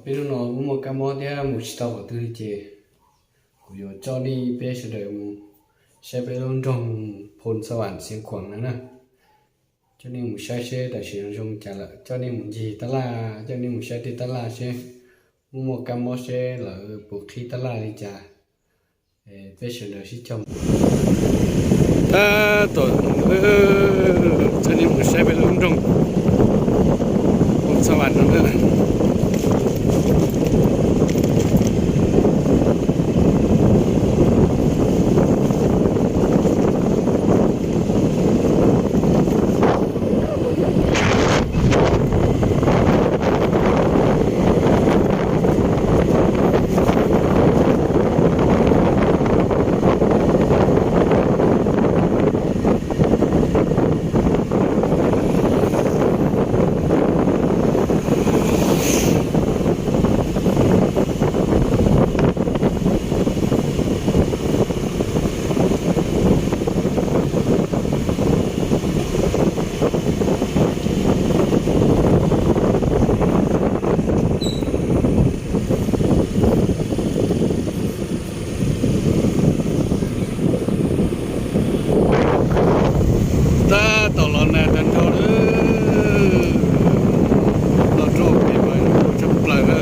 Peb hnub no kuj muaj kab mob thiab mus tsis tau qhov twg li ces kuv yuav coj nej peb sawv daws mus saib peb lub nroog Phoo Xa Vam Xiav Khuam no na. Coj nej mus saib seb tam sim no zoo li cas lawm, coj nej mus ncig tab laj, coj nej mus saib tej tab laj seb muaj muaj kab mob seb lawv puas qhib tab laj li cas. Peb sawv daws sib cog mus. Tab tom, coj nej mus saib peb lub nroog Phoo Xa Vam no na. Tab tom los nag tag nrho lawm, los rau pem mas tshaj plaws na.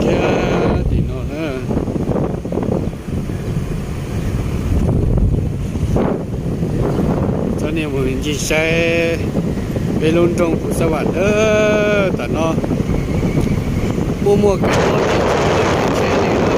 Thiab tim no na, coj nej mus ncig saib peb lub nroog Phoo Xa Vam na. Tam no kuj muaj kab mob thiab tsis muaj leej twg saib li na.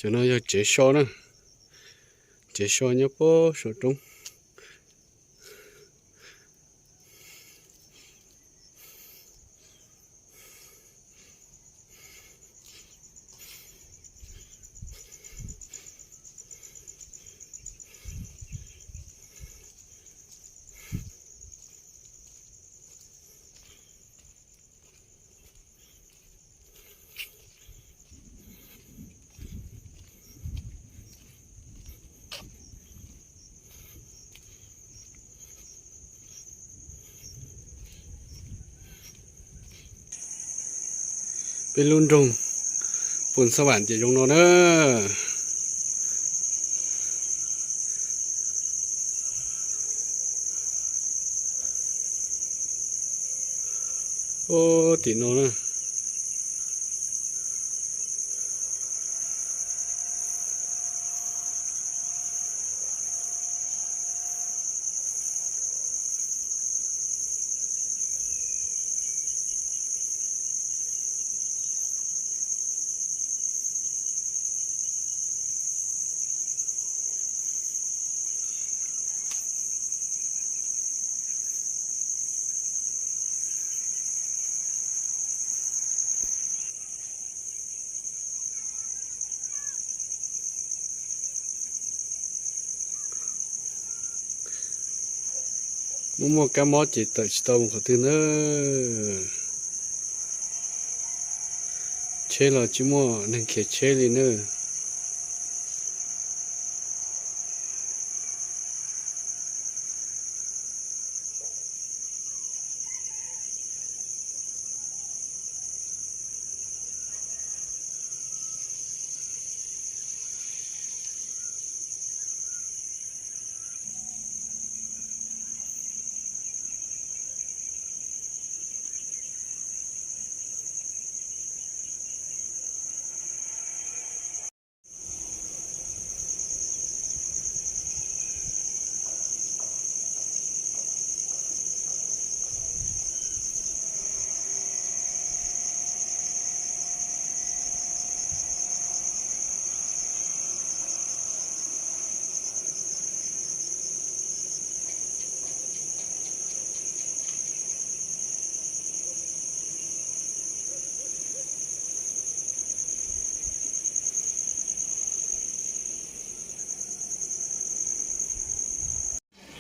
Cov no yog tsev so na, tsev so nyob puag saum roob. Peb lub nroog Phoos Xab Vam ces zoo no na. Ub, tim no na. Muaj muaj kab mob ces tawm tsis tau mus qhov twg na. Tsheb los tsis muaj neeg khiav tsheb li na.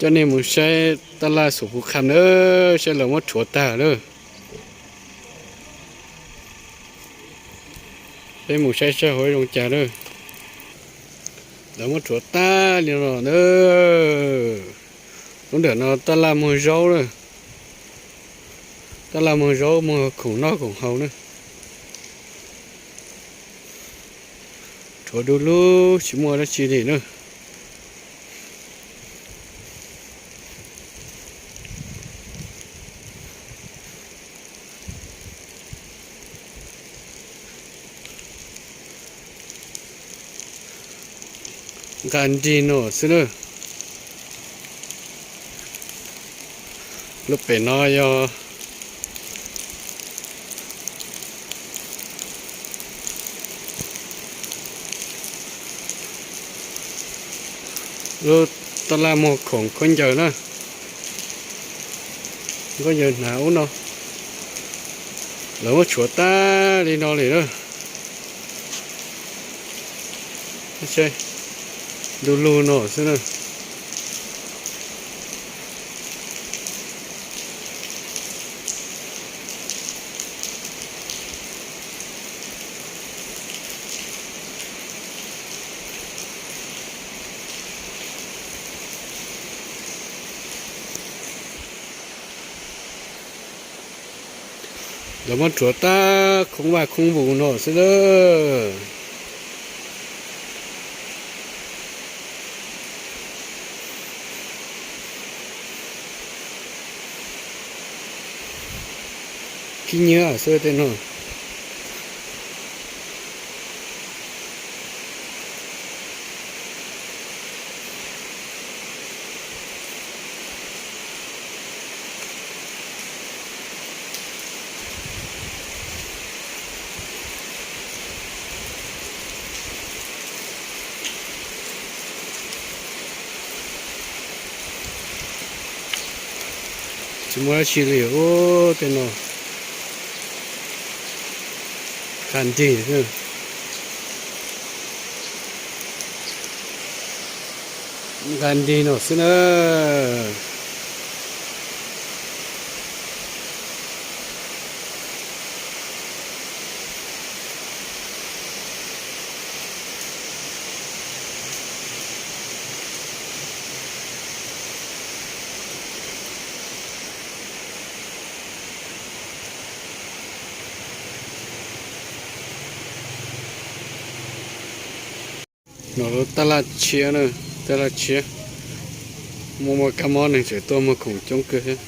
Coj nej mus saib tab laj Xum Phu Kham na, saib lawv muab rhuav tag lawm. Peb mus saib saib hauv zoo cas lawm. Lawv muab rhuav tag li no na. Lub ntawm no tab laj muag zaub na. Tab laj muag zaub muag khoom noj khoom haus na. Rhuav du lug tsis muaj dab tsi li na. Nqa nrig no xwb na. Lub pem no yog lub tab laj muag khoom khaub ncaws na. Khaub ncaws hnav ub no, lawv muab tshuav tag li no li na. Du lug no xwb na. Lawv muab rhuav tag khoob vaj khoob vus no xwb na. Khib nyiab xwb tej no. Tsis muaj dab tsi li ub tej no. Nqa nrig, nqa nrig no xwb na. No lub tab laj tshiab na, tab laj tshiab. Muaj muaj kab mob neeg tseem tuaj muag khoom coob kawg thiab.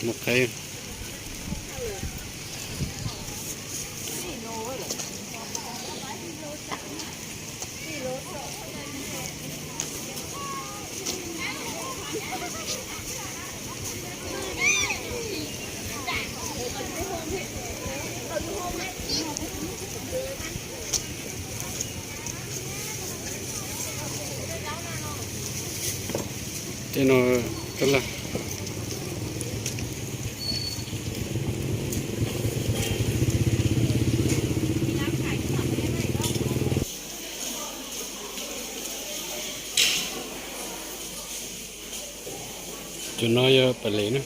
Mus qheb. Tej no tab laj. Cov no yog pas les na.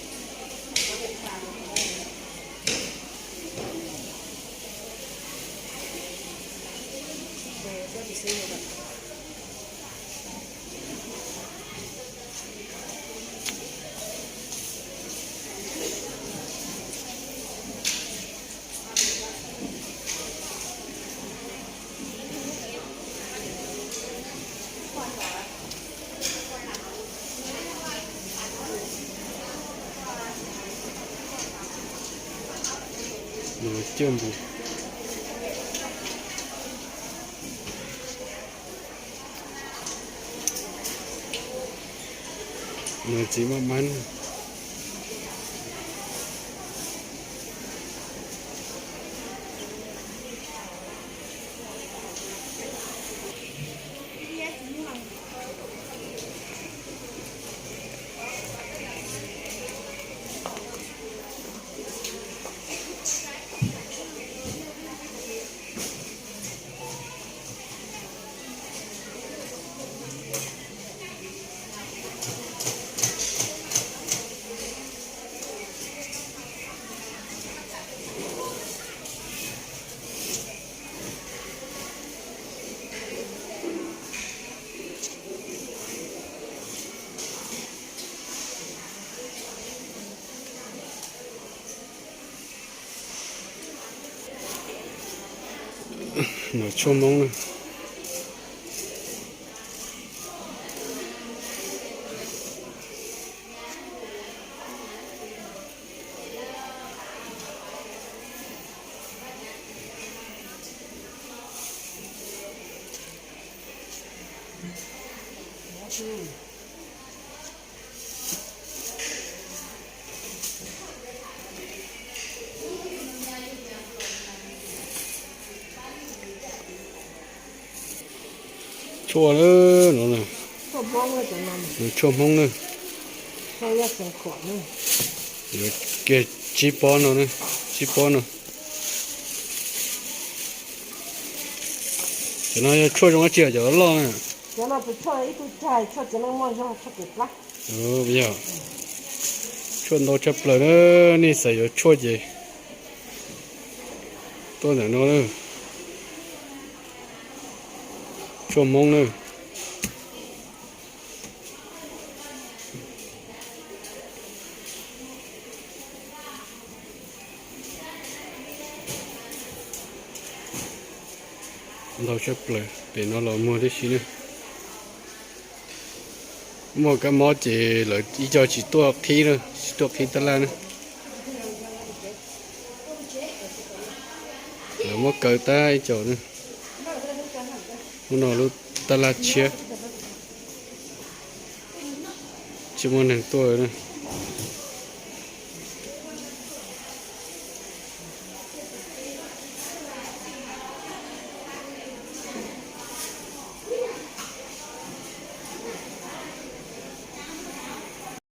Cwj npus. Nws txiv maj mab. Nov tshuaj Hmoob na. Tshuaj no, tshuaj Hmoob na. Yuav kiag tsib pob no, tsib pob no. Cov no yog tshuaj zoo dab tsi, cov loj na? Yog, tshuaj ntau tshaj plaws na, nej xav yuav tshuaj ces tuaj ntawm no na. Tshuaj Hmoob na. Ntau tshaj plaws, pem no los muag tib si na. Muaj kab mob ces lawv ib co tsis tuaj qhib na, tsis tuaj qhib tab laj na. Lawv muab kaw tab ib co na. Lub no lub tab laj tshiab, tsis muaj neeg tuaj.